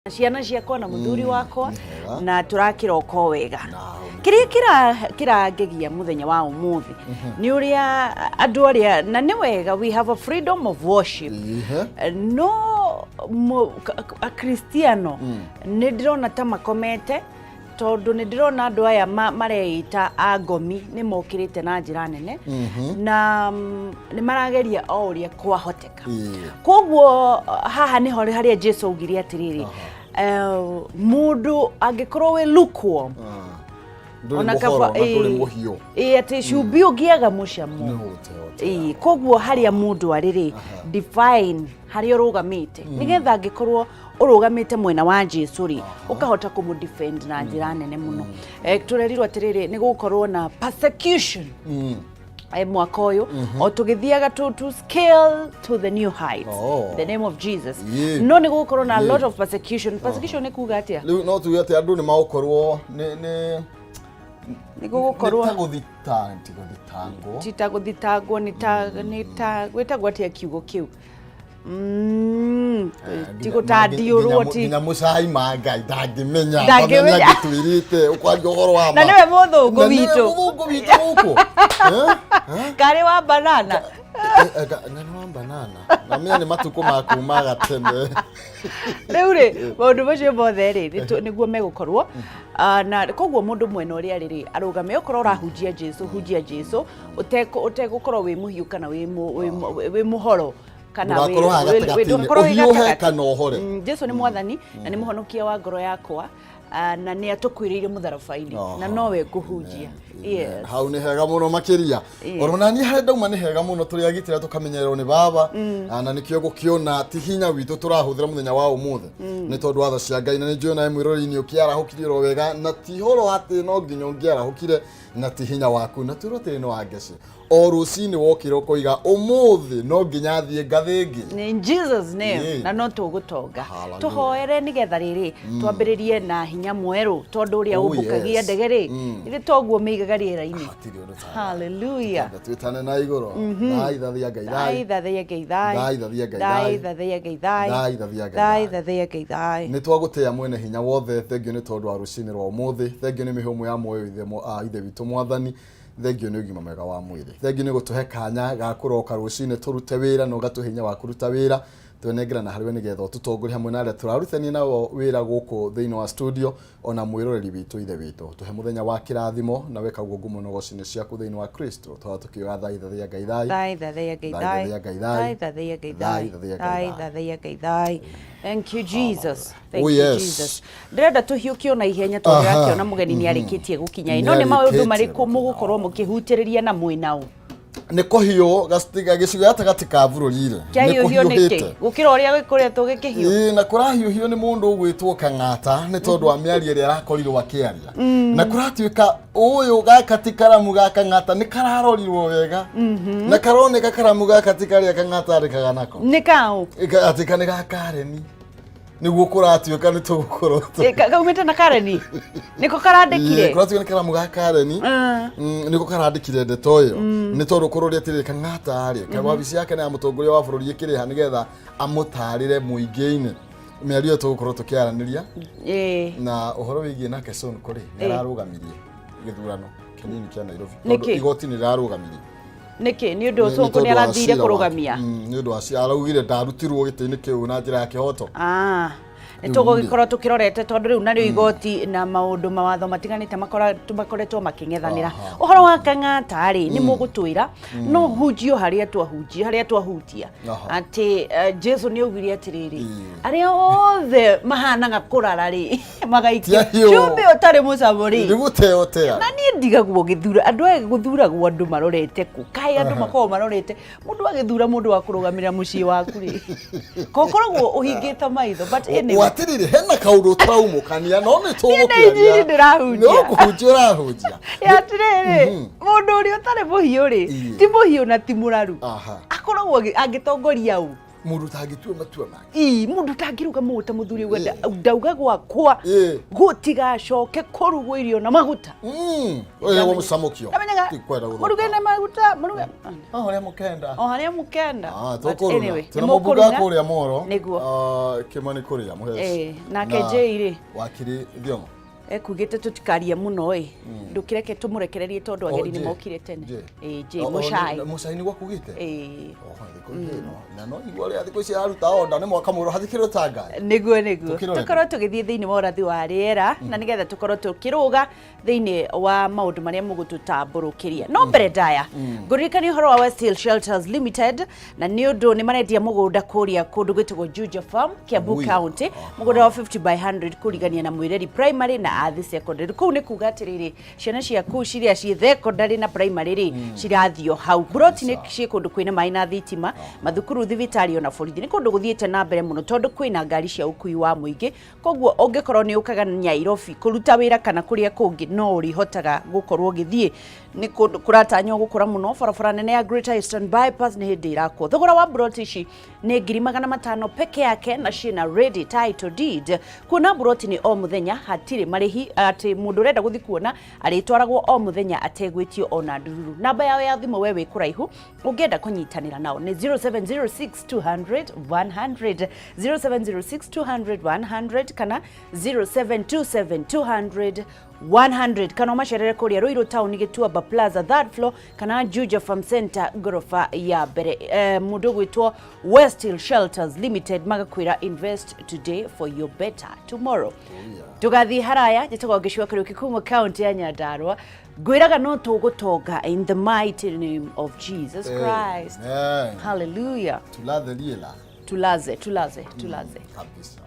Ciana ciakwa na muthuri wakwa. Nĩ hega. Na tũrakĩroka o wega. Nao. Kĩrĩa kĩrangegia mũthenya wa ũmũthĩ nĩ ũrĩa andũ arĩa, na nĩ wega, we have a freedom of worship. No akristiano nĩ ndĩrona ta makomete, tondũ nĩ ndĩrona andũ aya mareita a ngomi nĩ mokĩrĩte na njĩra nene na nĩ marageria o ũrĩa kwahoteka. Koguo haha nĩho harĩa Jesu augire atĩrĩrĩ, mũndũ angĩkorwo wĩ lukewarm, Ndũrĩ ona mũhoro kaba na ndũrĩ mũhiũ. Ĩĩ, atĩ cumbĩ ũngĩaga mũcamo Nĩ ũteotea. Ĩĩ, koguo harĩa mũndũ arĩ rĩ, define harĩa ũrũgamĩte, nĩgetha angĩkorwo ũrũgamĩte mwena wa Jesu rĩ, ũkahota kũmũ defend na njĩra nene mũno. Tũrerirwo atĩrĩrĩ, nĩ gũgũkorwo na persecution mwaka ũyũ o tũgĩthiaga to scale to the new heights. In the name of Jesus. No nĩ gũgũkorwo na a lot of persecution. Persecution nĩ kuga atĩa? Rĩu no tuge atĩ andũ nĩ magũkorwo nĩ Nĩ gũgũkorwo nĩ ta gũthita ti gũthitangwo. Ti ta gũthitangwo, nĩ ta gwĩtagwo atĩa kiugo kĩu? Ti gũtandiũrwo ti Nginya mũcai ma Ngai ndangĩmenya. Ndangĩmenya. Ndangĩtwĩrĩte ũkwaria ũhoro wa ma. Na nĩwe mũthũngũ Na nĩwe witũ. Mũthũngũ witũ gũkũ. Eh? Eh? Karĩ wa banana. Na nĩ wa banana na mĩa nĩ matukũ ma kuma gatene. Rĩu rĩ, maũndũ macio mothe rĩ, nĩguo megũkorwo. Ah, na koguo mũndũ mwena ũrĩa arĩ rĩ, arũgame. Okorwo ũrahunjia Jesu, hunjia Jesu ũtegũkorwo wĩ mũhiũ kana wĩ mũhoro kana Ndũgakorwo haha gatagatĩ-inĩ. Ndũgakorwo wĩ Ũhiũhe gatagatĩ. kana ũhore. Jesu nĩ mwathani na nĩ mũhonokia wa ngoro yakwa. Ah, na nĩ atũkuĩrĩire mũtharaba-inĩ na nowe ngũhunjia. Yes. Hau nĩ hega mũno makĩria. Oro nani harĩa ndauma nĩ hega mũno, tũrĩ agitĩra, tũkamenyererwo nĩ baba. Ah, na nĩkĩo gũkĩona ti hinya witũ tũrahũthĩra mũthenya wa ũmũthĩ, nĩ tondũ wa tha cia Ngai. Na nĩ njũĩ nawe mwĩrori-inĩ ũkĩarahũkire oro wega, na ti horo atĩ no nginya ũngĩarahũkire na ti hinya waku, na twĩrwo atĩrĩ, no wangeci o rũcinĩ wokĩra ũkoiga, "Ũmũthĩ no nginya thiĩ ngathĩngĩ." In Jesus name. Na no tũgũtonga. Hallelujah. Tũhoere nĩgetha rĩrĩ twambĩrĩrie na hinya mwerũ, tondũ ũrĩa ũmbũkagia ndege rĩ, ithe toguo mĩigaga rĩera-inĩ. Hatirĩ ũndũ ta Hallelujah. Twĩtane na igũrũ. Thai thathia Ngai thai. Thai. Thathia Ngai thai. Thai thathia Ngai thai. Thai. Thathia Ngai thai. Thai thathia Ngai thai. Thai. Thathia Ngai thai. Nĩ twagũtĩĩa mwene hinya wothe. Thengio nĩ tondũ wa rũcinĩ rwa ũmũthĩ. Thengio nĩ mĩhũmũ ya muoyo, ithe witũ mwathani. Thengio nĩ ũgima mwega wa mwĩrĩ. Thengio nĩ gũtũhe kanya ga kũroka rũcinĩ tũrute wĩra, na ũgatũhe hinya wa kũruta wĩra. Twenengerana harĩ we nĩgetha ũtũtongorie hamwe na arĩa tũrarutithania nao wĩra gũkũ thĩinĩ wa studio, ona mwĩroreri witũ. Ithe witũ, tũhe mũthenya wa kĩrathimo, na wekaguo ngumo na ũgoci ciaku thĩinĩ wa Kristo. Twara tũkiuga thai thathia Ngai thai. Thai thathia Ngai Thai thai. thathia Ngai thai. thai. Thathia Ngai Thai thai. thathia Ngai thai thai. Thathia Ngai thai. Thank you, Jesus. Thank Oh, you, yes. Jesus. Ndĩrenda tũhiũkio na ihenya tondũ ndĩrakĩona mũgeni nĩ arĩkĩtie gũkinya. No nĩ maũndũ Nĩarĩkĩtie marĩkũ gũkinya. mũgũkorwo mũkĩhutĩrĩria na mwĩnaũ? Nĩ kũhiũ gĩcigo gatagatĩ ka bũrũri rĩ, nĩ Kĩahiũhio nĩkĩ kũhiũhĩte. Gũkĩra ũrĩa gĩkoretwo gĩkĩhiũ? Ĩĩ, na kũrahiũhio nĩ mũndũ ũgwĩtwo Kang'ata nĩ tondũ wa mĩario ĩrĩa arakorirwo akĩaria, na kũratuĩka ũyũ gaka ti karamu ga Kang'ata, nĩ kararorirwo wega na karoneka karamu gaka ti karĩa Kang'ata andĩkaga nako. Nĩ kaũ? Atĩ nĩ ga Kareni, nĩguo kũratuĩka nĩ tũgũkorwo Kaumĩte na Kareni nĩko karandĩkire? Ĩĩ, kũratuĩka nĩ karamu ga Kareni. Nĩko karandĩkire ndeto ĩyo, nĩ tondũ kũrũria atĩrĩrĩ, Kang'ata rĩ, wabici yake na ya mũtongoria wa bũrũri ĩkĩrĩha nĩgetha amũtarĩre mũingĩ-inĩ. Mĩario ĩyo tũgũkorwo tũkĩaranĩria na ũhoro wĩgiĩ nake Sonko rĩ, nĩ ararũgamirie gĩthurano kĩnini kĩa Nairobi tondũ Nĩkĩ? igoti nĩ rĩrarũgamirie. Nĩkĩ? Nĩ ũndũ Nĩ Sonko tondũ nĩ wa arathire cira wake. kũrũgamia? Nĩ ũndũ wa cira, araugire ndarutirwo gĩtĩ-inĩ kĩu na njĩra ya kĩhoto. Ah, nĩ Rĩu tũgũgĩkorwo tũkĩrorete, tondũ rĩu narĩo igoti na maũndũ mawatho matiganĩte makoretwo makĩng'ethanĩra. Ũhoro wa Kang'ata rĩ, nĩ mũgũtwĩra no hunjio harĩa twahunjia, harĩa twahutia, atĩ Jesu nĩ augire atĩrĩrĩ, arĩa othe mahanaga kũrara rĩ, magaikia Ti ahiũ. cumbĩ ũtarĩ mũcamo rĩ. Nĩ gũteotea. Na niĩ ndigagwo gĩthura andũ aya gũthuragwo andũ marorete kũ? Kaĩ andũ makoragwo marorete mũndũ agĩthura mũndũ wa kũrũgamĩrĩra mũciĩ waku rĩ, kokoragwo ũhingĩte maitho? But anyway. Watiriri hena kaũndũ ũtaraumũkania, no nĩ Niĩ nĩ injiri ndĩrahunjia. No kũhunjia ũrahunjia. Ya atĩrĩrĩ, mũndũ ũrĩa ũtarĩ mũhiũ rĩ, ti mũhiũ na ti mũraru, akoragwo angĩtongoria ũ? Mũndũ ũtangĩtua matua make. Ii, mũndũ ũtangĩruga mũũ ta mũthuri ũguo ndauga gwakwa Ĩ. gũtigacoke kũrugwo irio na maguta. Ũyũ wa mũcamũkio. Ndamenyaga Tikwenda gũthũka. mũruge na maguta mũruge Ah, ũrĩa mũkenda. O harĩa mũkenda. Ah, But tũkũruna. anyway, Twĩna nĩ mũmbunge mũkũruna. kũrĩa Moro. Nĩguo. Ah, Kĩmani Kũrĩa Mũheci. Ĩ, nake Jay rĩ. Wakiri Thiong'o. Ekugĩte tũtikarie mũno ĩ, ndũkĩreke tũmũrekererie tondũ ageni nĩ Jay. mokire tene. Jay. Ĩ, Jay, O, o, mũcai. Mũcai nĩguo akugĩte? Ĩ. Oho, thikũ ici ĩno. Na no igua ũrĩa thikũ ici aruta onda nĩ mwaka mwerũ hathikĩrwo ta ngari. Nĩguo nĩguo. Tũkĩrore. Tũkorwo tũgĩthiĩ thĩinĩ wa ũrathi wa rĩera na nĩgetha tũkorwo tũkĩrũga thĩinĩ wa maũndũ marĩa mũgũtũtambũrũkĩria. No mbere ndaya, ngũririkania ũhoro wa West Hill Shelters Limited, na nĩ ũndũ nĩ marendia mũgũnda kũrĩa kũndũ gwĩtagwo Juja Farm, Kiambu Wuya. County, mũgũnda wa 50 by 100 kũrigania na Mwĩreri Primary na Athi Secondary. Kũu nĩ kuga atĩrĩrĩ, ciana ciaku ciria ciĩ secondary na primary rĩ, cirathiĩ o hau. Mburoti nĩ ciĩ kũndũ kwĩna maĩ na thitima, mathukuru, thibitarĩ ona borithi. Nĩ kũndũ gũthiĩte na mbere mũno tondũ kwĩna ngari cia ũkui wa mũingĩ. Koguo ũngĩkorwo nĩ ũkaga Nyairobi kũruta wĩra kana kũrĩa kũngĩ, no ũrĩhotaga gũkorwo ũgĩthiĩ. Nĩ kũndũ kũratanywo gũkũra mũno. Barabara nene ya Greater Eastern Bypass nĩ hĩndĩ ĩrakwo. Thogora wa mburoti ici nĩ 500,000 peke yake na ciĩna ready title deed. Kuona mburoti nĩ o mũthenya, hatirĩ marĩhi, atĩ mũndũ ũrenda gũthiĩ kuona arĩtwaragwo o mũthenya ategwĩtio ona ndururu. Namba yao ya thimũ we wĩ kũraihu ũngĩenda kũnyitanĩra nao nĩ 0706 200 100, 0706 200 100 kana 0727 200 100, kana ũmacerere kũrĩa Ruiru Town, Gĩtuamba Plaza, third floor, kana Juja Farm Center, ngoroba ya mbere. Mũndũ ũgwĩtwo West Hill Shelters Limited magakwĩra invest today for your better tomorrow. Ndũgathiĩ haraya. Njĩtagwo Ngĩcua Kariũki kuma kaunti ya Nyandarua. Ngwĩraga no tũgũtonga in the mighty name of Jesus Christ. Amen. Hallelujah. Tulathe riela. Tulaze, tulaze, tulaze. Kabisa.